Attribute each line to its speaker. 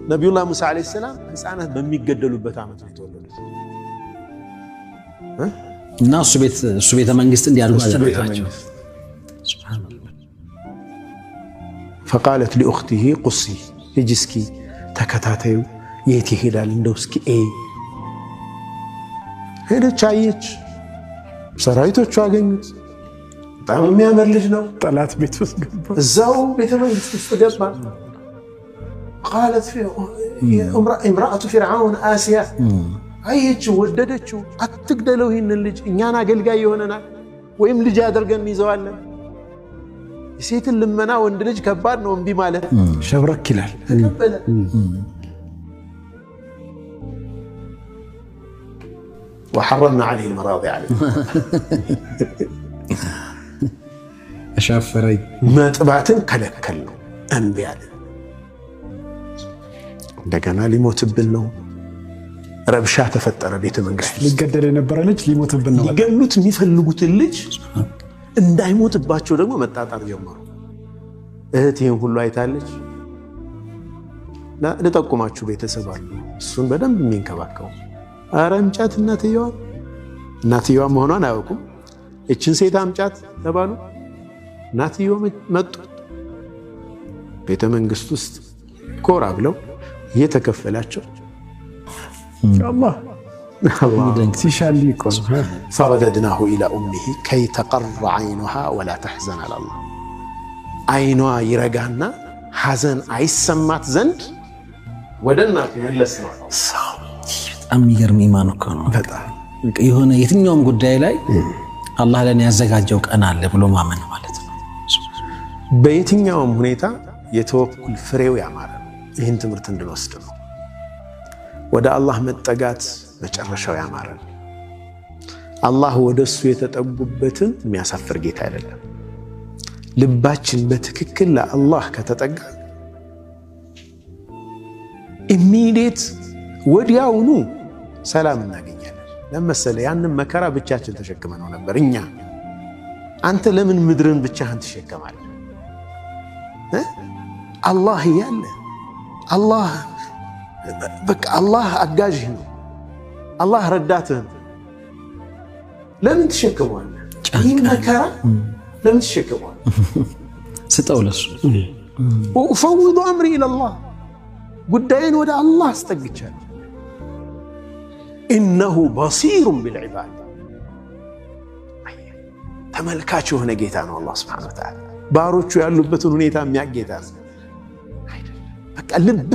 Speaker 1: ነቢዩላህ ሙሳ ዓለይሂ ሰላም ህፃናት በሚገደሉበት ዓመት ነው የተወለዱት።
Speaker 2: እና እሱ ቤተ መንግስት እንዲያድጉ አደረጋቸው።
Speaker 1: فقالت لأخته قصيه፣ ልጅ እስኪ ተከታተዩ፣ የት ይሄዳል እንደው እስኪ። ሄደች፣ አየች፣ ሰራዊቶቹ አገኙት። በጣም የሚያምር ልጅ ነው።
Speaker 3: ጠላት ቤት ውስጥ ገባ።
Speaker 1: እዛው ቤተ መንግስት ውስጥ ገባ። قالت امرأة فرعون አሲያ አየችው፣ ወደደችው። አትግደለው ይህንን ልጅ፣ እኛን አገልጋይ ይሆነናል፣ ወይም ልጅ አድርገን እንይዘዋለን። የሴትን ልመና ወንድ ልጅ ከባድ ነው እምቢ ማለት።
Speaker 3: ሸብረክ ይላል።
Speaker 1: ተቀበለ። وحرمنا عليه المراضع
Speaker 3: አሻፈረኝ።
Speaker 1: መጥባትን ከለከል ነው፣ እምቢ አለ። እንደገና ሊሞትብን ነው። ረብሻ ተፈጠረ ቤተ መንግስት ውስጥ።
Speaker 3: ሊገደል የነበረ ልጅ ሊሞትብን ነው።
Speaker 1: ሊገሉት የሚፈልጉትን ልጅ እንዳይሞትባቸው ደግሞ መጣጣር ጀመሩ። እህት ይህን ሁሉ አይታለች። ልጠቁማችሁ ቤተሰብ አሉ እሱን በደንብ የሚንከባከቡ። ኧረ አምጫት እናትየዋን፣ እናትየዋ መሆኗን አያውቁም። እችን ሴት አምጫት ተባሉ። እናትየዋ መጡ። ቤተ መንግስት ውስጥ ኮራ ብለው እየተከፈላቸው
Speaker 3: አላህ ሲሻል እኮ ነው።
Speaker 1: فرددناه إلى أمه كي تقر عينها ولا تحزن አለ አላህ። አይኗ ይረጋና ሐዘን አይሰማት ዘንድ ወደ እናቱ መለስ ነው።
Speaker 2: በጣም የሚገርም ኢማን እኮ ነው።
Speaker 1: በጣም።
Speaker 2: የሆነ የትኛውም ጉዳይ ላይ አላህ ለኔ ያዘጋጀው ቀን አለ ብሎ ማመን ማለት ነው።
Speaker 1: በየትኛውም ሁኔታ የተወኩል ፍሬው ያማረ ነው። ይህን ትምህርት እንድንወስድ ነው። ወደ አላህ መጠጋት መጨረሻው ያማረ ነው። አላህ ወደ እሱ የተጠጉበትን የሚያሳፍር ጌታ አይደለም። ልባችን በትክክል ለአላህ ከተጠጋ immediate ወዲያውኑ ሰላም እናገኛለን። ለመሰለ ያንን መከራ ብቻችን ተሸክመነው ነበር እኛ። አንተ ለምን ምድርን ብቻህን ትሸከማለህ? አላህ እያለ፣ አላህ በቃ አላህ አጋዥህ ነው። አላህ ረዳትህ ነው። ለምን ትሸከመዋለህ? ይህ መከራ ለምን ትሸከመዋለህ?
Speaker 2: ስጠው ለሱ።
Speaker 1: وأفوض أمري إلى الله፣ ጉዳይን ወደ አላህ አስጠግቻለሁ። إنه بصير بالعباد፣ ተመልካች የሆነ ጌታ ነው አላህ سبحانه وتعالى። ባሮቹ ያሉበትን ሁኔታ የሚያውቅ ጌታ ነው። በቃ ልብ